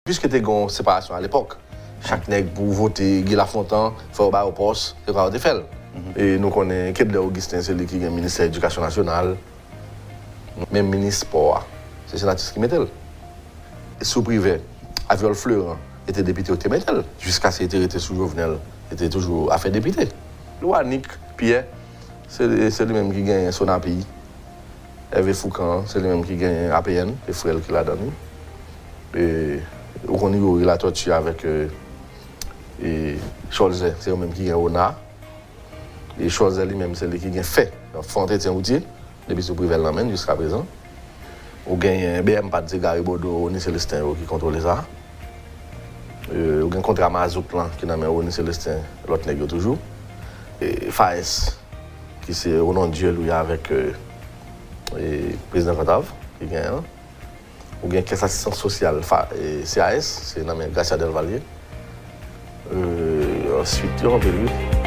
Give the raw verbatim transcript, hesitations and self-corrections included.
Piske te gen yon separasyon alepòk, chak nèg pou vote Guy Lafontant, fò yo ba yo pòs, se konsa yo te fè l. E nou konnen Kedlè Augustin, se li ki gen ministè edikasyon nasyonal. Menm minis spò a, se senatis ki mete l. Sou Privè, Aviol Fleurant, se te depite yo ki te mete l. Jiskaske li te rete sou Jovenel, li te toujou afè depite. Lwanik Pierre, se, se li menm ki genyen Sonapi. Hervé Fourcand, se li menm ki genyen A P N, se frè l ki ladan li. E, ou konn Youri Latortue avèk, e, e, Cholzè, se yo menm ki gen Ona. E Cholzè li menm, se li ki gen Fè. Fè Entretien Woutye, depi sou Privè l nan men l jiska prezan. Ou genyen B M Pad, se Gary Bodeau, Rony Célestin yo ki kontwole sa. E, ou gen kontra mazout lan ki nan men Rony Célestin, lòt nèg yo toujou. E Faes, ki se Ronan Dieu li avèk, e, e, prezidan Kantav, ki genyen an. Ou gen kès asistans sosyal, fa, e, C A S, se nan men Gracia Delval ye. E, answit, yo anpil, wi.